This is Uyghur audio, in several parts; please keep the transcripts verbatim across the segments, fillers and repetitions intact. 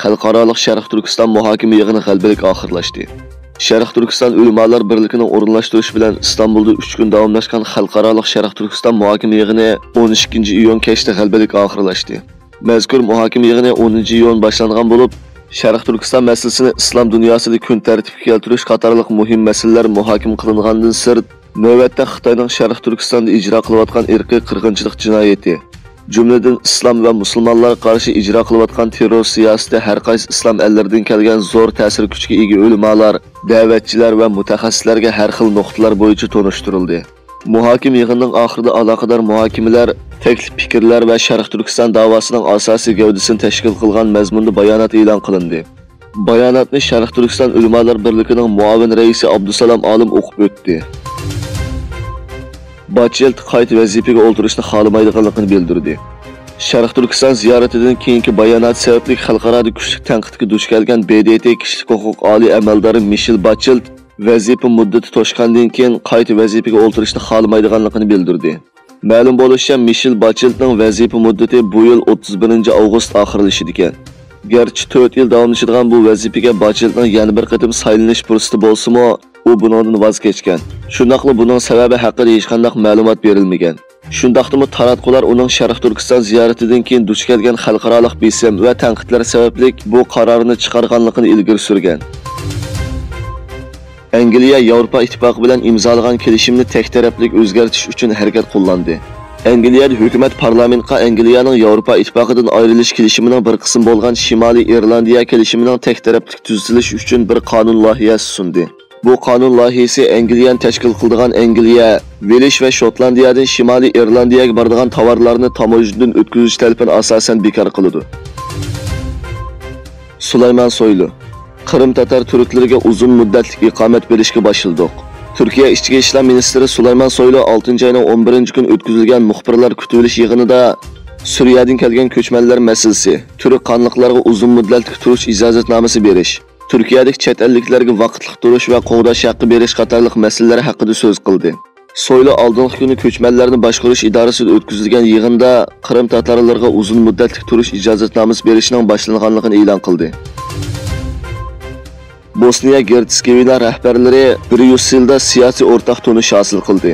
خەلقئارالىق شەرقىي تۈركىستان مۇھاكىمە يىغىنى غەلىبىلىك ئاخىرلاشتى. شەرقىي تۈركىستان ئۆلىمالار بىرلىكىنىڭ ئورۇنلاشتۇرۇشى بىلەن ئىستانبۇلدا ئۈچ كۈن داۋاملاشقان خەلقئارالىق شەرقىي تۈركىستان مۇھاكىمە يىغىنى ئون ئىككىنچى ئىيۇن كەچتە غەلىبىلىك ئاخىرلاشتى. مەزكۇر مۇھاكىمە يىغىنى ئونىنچى ئىيۇن باشلانغان بولۇپ، شەرقىي تۈركىستان مەسىلىسىنى ئىسلام دۇنياسىدا كۈن تەرتىپكە كەلتۈرۈش قاتارلىق مۇھىم مەسىلىلەر مۇھاكىمە قىلىنغاندىن سىرت، نۆۋەتتە خىتاينىڭ شەرقىي تۈركىستاندا ئىجرا قىلىۋاتقان ئىرقىي قىرغىنچىلىق جىنايىتى، جۈملىدىن ئىسلام ۋە مۇسۇلمانلارغا قارشى ئىجرا قىلىۋاتقان تېررور سىياسىتى ھەر قايسى ئىسلام ئەللىرىدىن كەلگەن زور تەسىر كۈچىگە ئىگە ئۆلىمالار، دەۋەتچىلەر ۋە مۇتەخەسسىسلەرگە ھەر خىل نۇقتىلار بويىچە تونۇشتۇرۇلدى. مۇھاكىمە يىغىنىنىڭ ئاخىرىدا ئالاقىدار مۇھاكىمىلەر، تەكلىپ پىكىرلەر ۋە شەرقىي تۈركىستان داۋاسىنىڭ ئاساسىي گەۋدىسىنى تەشكىل قىلغان مەزمۇندا بايانات ئېلان قىلىندى. باياناتنى شەرقىي تۈركىستان ئۆلىمالار بىرلىكىنىڭ مۇئاۋىن رەئىسى ئابدۇسالام ئالىم ئوقۇپ ئۆتتى. باچېلت قايتا ۋەزىپىگە ئولتۇرۇشنى خالىمايدىغانلىقىنى بىلدۈردى. شەرقىي تۈركىستان زىيارىتىدىن كېيىنكى بايانات سەۋەبلىك خەلقئارادا كۈچلۈك تەنقىدكە دۇچ كەلگەن ب د ت كىشىلىك ھوقۇق ئالىي ئەمەلدارى مىشېل باچېلت ۋەزىپە مۇددىتى توشقاندىن كېيىن قايتا ۋەزىپىگە ئولتۇرۇشنى خالىمايدىغانلىقىنى بىلدۈردى. مەلۇم بولۇشىچە، مىشېل باچېلتنىڭ ۋەزىپە مۇددىتى بۇ يىل ئوتتۇز بىرىنچى ئاۋغۇست ئاخىرلىشىدىكەن. گەرچە تۆت يىل داۋاملىشىدىغان بۇ ۋەزىپىگە باچېلتنىڭ يەنە بىر قېتىم سايلىنىش پۇرسىتى بولسىمۇ، ئۇ بۇنىڭدىن ۋاز كەچكەن. شۇنداقلا بۇنىڭ سەۋەبى ھەققىدە ھېچقانداق مەلۇمات بېرىلمىگەن. شۇنداقتىمۇ تاراتقۇلار ئۇنىڭ شەرقىي تۈركىستان زىيارىتىدىن كېيىن دۇچ كەلگەن خەلقئارالىق بېسىم ۋە تەنقىدلەر سەۋەبلىك بۇ قارارنى چىقارغانلىقىنى ئىلگىرى سۈرگەن. ئەنگلىيە ياۋروپا ئىتتىپاقى بىلەن ئىمزالىغان كېلىشىمنى تەك تەرەپلىك ئۆزگەرتىش ئۈچۈن ھەرىكەت قوللاندى. ئەنگلىيەدە ھۆكۈمەت پارلامېنتقا ئەنگلىيەنىڭ ياۋروپا ئىتتىپاقىدىن ئايرىلىش كېلىشىمىنىڭ بىر قىسمى بولغان شىمالىي ئىرلاندىيە كېلىشىمىنىڭ تەك تەرەپلىك تۈزىتىلىشى ئۈچۈن بىر قانۇن لايىھەسى سۇندى. بۇ قانۇن لايىھەسى ئەنگلىيەنى تەشكىل قىلىدىغان ئەنگلىيە، ۋېلىش ۋە شوتلاندىيەدىن شىمالىي ئىرلاندىيەگە بارىدىغان تاۋارلارنى تاموژنىدىن ئۆتكۈزۈش تەلىپىنى ئاساسەن بىكار قىلىدۇ. سۇلايمان سويلۇ، قىرىم تاتار تۈركلىرىگە ئۇزۇن مۇددەتلىك ئىقامەت بېرىشكە باشلىدۇق. تۈركىيە ئىچكى ئىشلار مىنىستىرى سۇلايمان سويلۇ ئالتىنچى ئاينىڭ ئون بىرىنچى كۈنى ئۆتكۈزۈلگەن مۇخبىرلار كۈتۈۋېلىش يىغىنىدا سۈرىيەدىن كەلگەن كۆچمەنلەر مەسىلىسى، تۈرك قانلىقلارغا ئۇزۇن مۇددەتلىك تۇرۇش ئىجازەتنامىسى بېرىش، تۈركىيەدىكى چەت ئەللىكلەرگە ۋاقىتلىق تۇرۇش ۋە قوغداش ھەققى بېرىش قاتارلىق مەسىلىلەر ھەققىدە سۆز قىلدى. سويلۇ ئالدىنقى كۈنى كۆچمەنلەرنى باشقۇرۇش ئىدارىسىدە ئۆتكۈزۈلگەن يىغىندا قىرىم تاتارلىرىغا ئۇزۇن مۇددەتلىك تۇرۇش ئىجازەتنامىسى بېرىشنىڭ باشلانغانلىقىنى ئېلان قىلدى. بوسنىيە گېرتسگېۋىنا رەھبەرلىرى بىر يۈز يىلدا سىياسىي ئورتاق تونۇش ھاسىل قىلدى.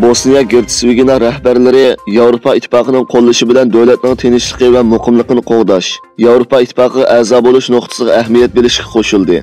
بوسنىيە گېرتسگېۋىنا رەھبەرلىرى ياۋروپا ئىتتىپاقىنىڭ قوللىشى بىلەن دۆلەتنىڭ تىنچلىقى ۋە مۇقىملىقىنى قوغداش، ياۋروپا ئىتتىپاقىغا ئەزا بولۇش نۇقتىسىغا ئەھمىيەت بېرىشكە قوشۇلدى.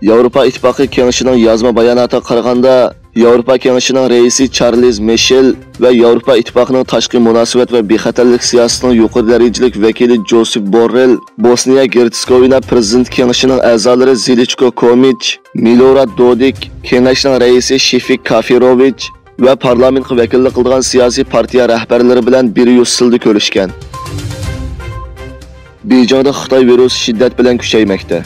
ياۋروپا ئىتتىپاقى كېڭىشىنىڭ يازما باياناتىغا قارىغاندا، ياۋروپا كېڭىشىنىڭ رەئىسى چارلىز مىشېل ۋە ياۋروپا ئىتتىپاقىنىڭ تاشقى مۇناسىۋەت ۋە بىخەتەرلىك سىياسىتىنىڭ يۇقىرى دەرىجىلىك ۋەكىلى جوسېپ بوررېل بوسنىيە گېرتسكوۋىنا پىرېزىدېنت كېڭىشىنىڭ ئەزالىرى زېلىچكو كومىچ، مىلوراد دودىك، كېڭەشنىڭ رەئىسى شېفىك كافىروۋىچ ۋە پارلامېنتقا ۋەكىللىك قىلىدىغان سىياسىي پارتىيە رەھبەرلىرى بىلەن بىر يۈز يىلدا كۆرۈشكەن. بېيجىڭدا خىتاي ۋىرۇسى شىددەت بىلەن كۈچەيمەكتە.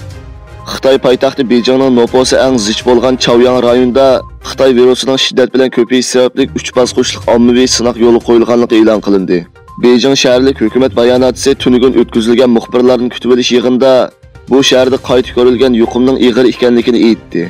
خىتاي پايتەختى بېيجىڭنىڭ نوپۇسى ئەڭ زىچ بولغان چاۋياڭ رايونىدا خىتاي ۋىرۇسىنىڭ شىددەت بىلەن كۆپىيىشى سەۋەبلىك ئۈچ باسقۇچلۇق ئاممىۋى سىناق يولغا قويۇلغانلىقى ئېلان قىلىندى. بېيجىڭ شەھەرلىك ھۆكۈمەت باياناتچىسى تۈنۈگۈن ئۆتكۈزۈلگەن مۇخبىرلارنى كۈتۈۋېلىش يىغىنىدا بۇ شەھەردە قايتا كۆرۈلگەن يۇقۇمنىڭ ئېغىر ئىكەنلىكىنى ئېيتتى.